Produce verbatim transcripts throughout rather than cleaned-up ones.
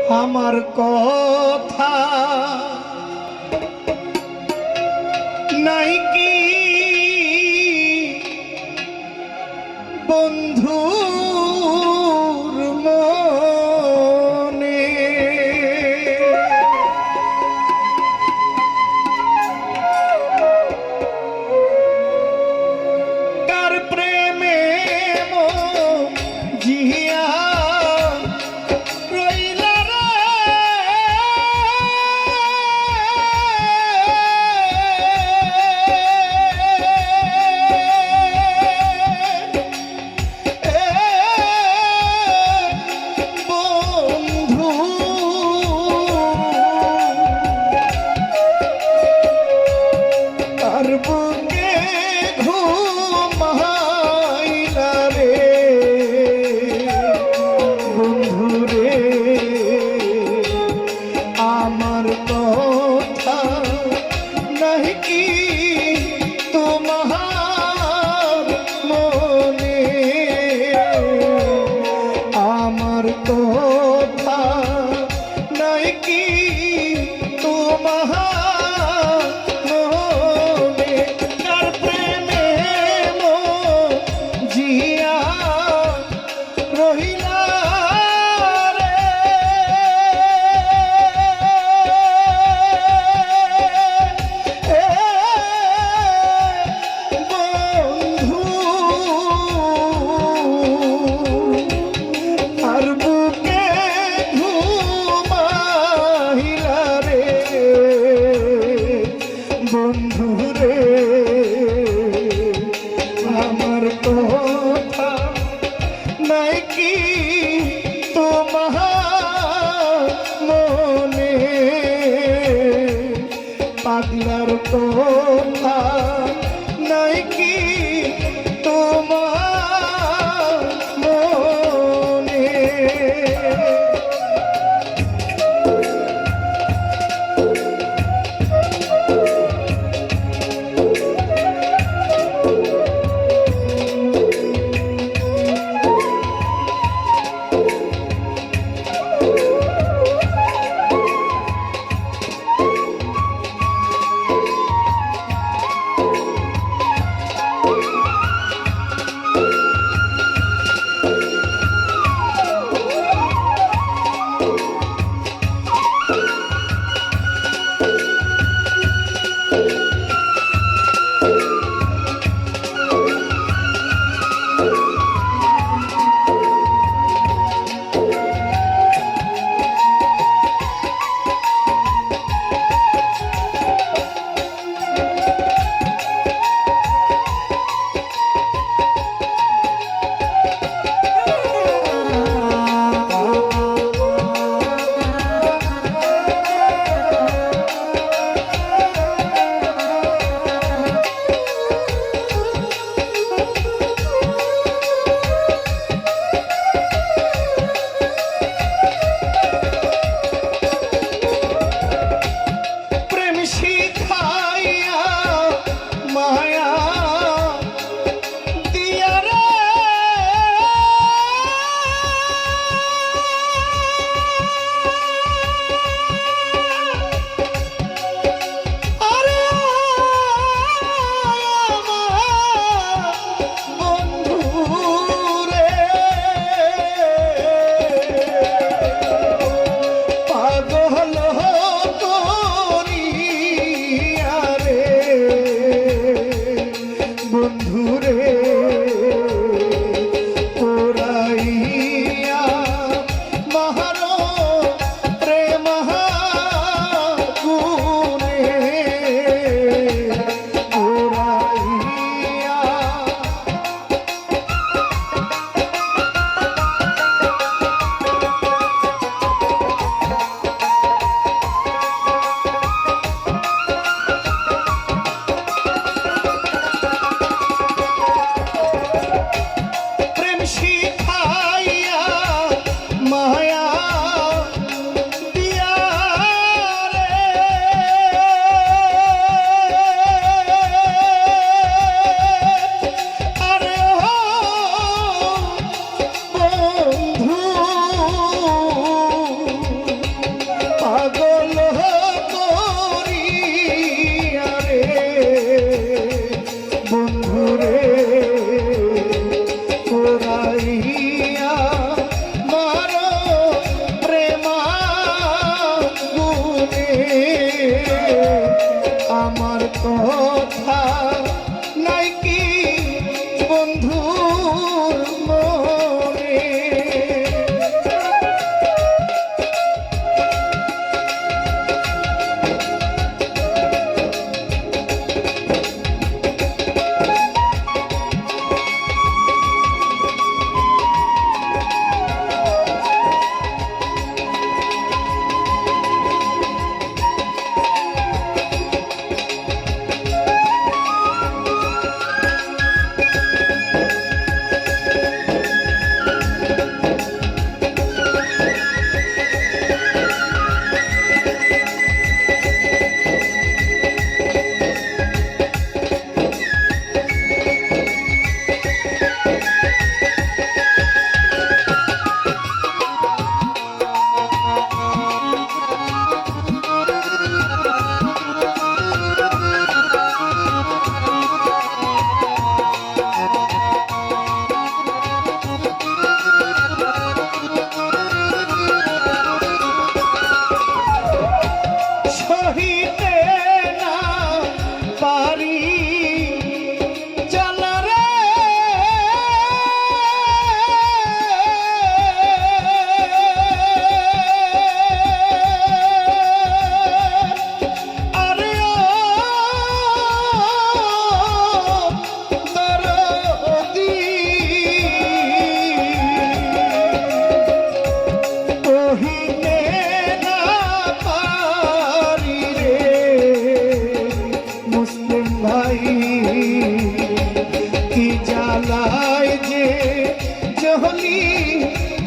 আমার কথা নাই কি বন্ধুর মনে? কার প্রেমে মজিয়া রইলা রে। এ বন্ধু, কার বুকে ঘুমাইলা রে বন্ধু রে? আমার কথা নাই কি তোমার মনে? আমার কথা নাই কি তোমার মনে? কার প্রেমে মজিয়া রইলা রে। এ বন্ধু, কার বুকে ঘুমাইলা রে বন্ধু রে? আমার কথা নাই কি তোমার মনে? পাগলার কথা নাই কি তোমার মনে?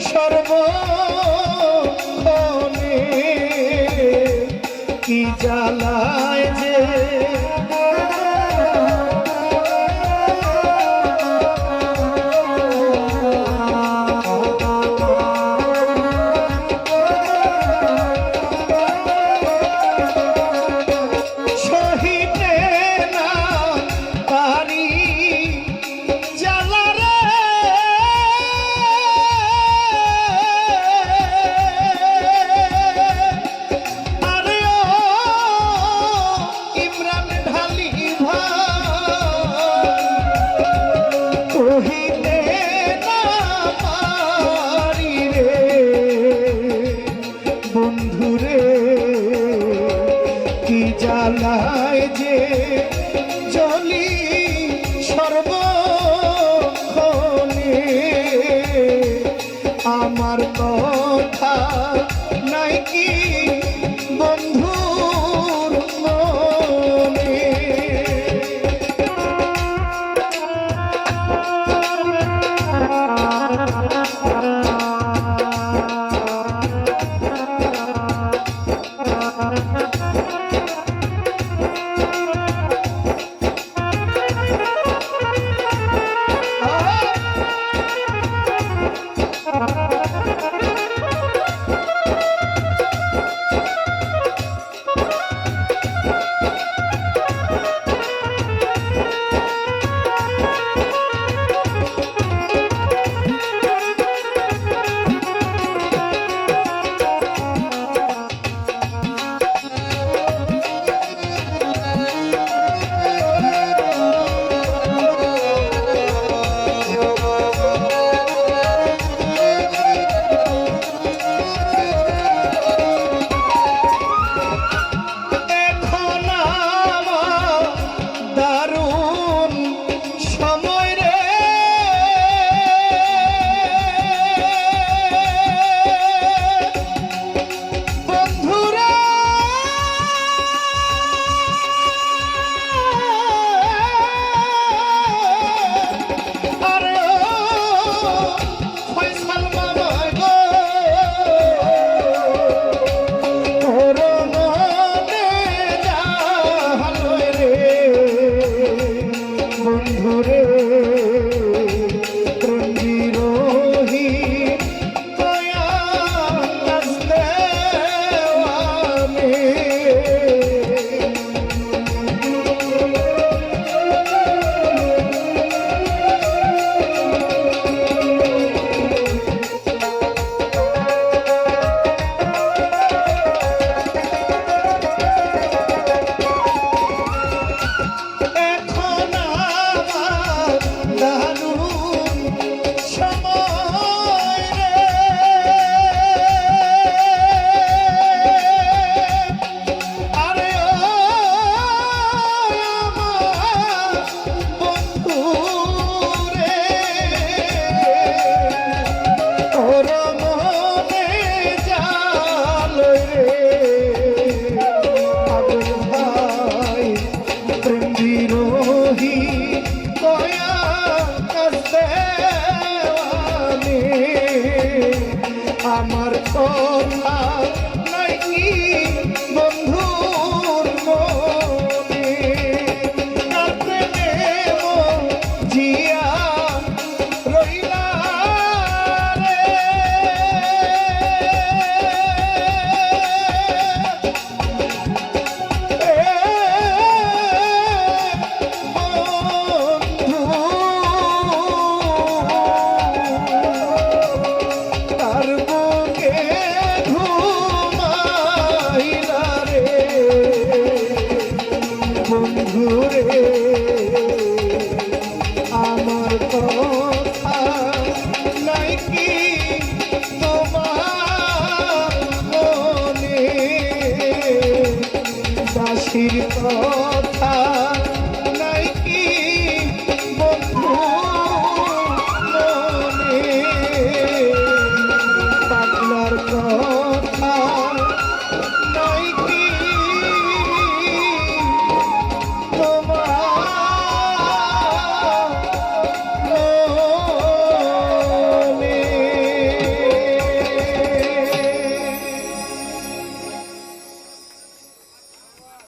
সর্বক্ষণে কি জ্বালায় যে সহিতে না পারি জ্বালা রে। আরে ও ইমরান ঢালি ভাই, কহিতে না পারি রে বন্ধুরে, কি জ্বালায় যে জ্বলি সর্বক্ষণে। আমার কথা নাই কি বন্ধুর মনে? এখন আমার দারুণ সময় রে বন্ধুরে। আরে ও ফয়সাল মামা গো, তোর মনে জাহালয় রে বন্ধুরে, প্রেম বিরোহী কয়া কাস্তে আমি। এখন আমার দারুণ সময় রে। আরে ও আমার বন্ধু রে, তোর মনে জাল রে, আগুন ভাই প্রেম বিরোহী কয়া কাস্তে আমি। আমার কথা নাই কি বন্ধুর মনে, কার প্রেমে মজিয়া রইলা রে। বন্ধু, তার বুকে ঘুমাইলা রে বন্ধু রে, আমার কথা নাই কি তোমার মনে? দাসীর তো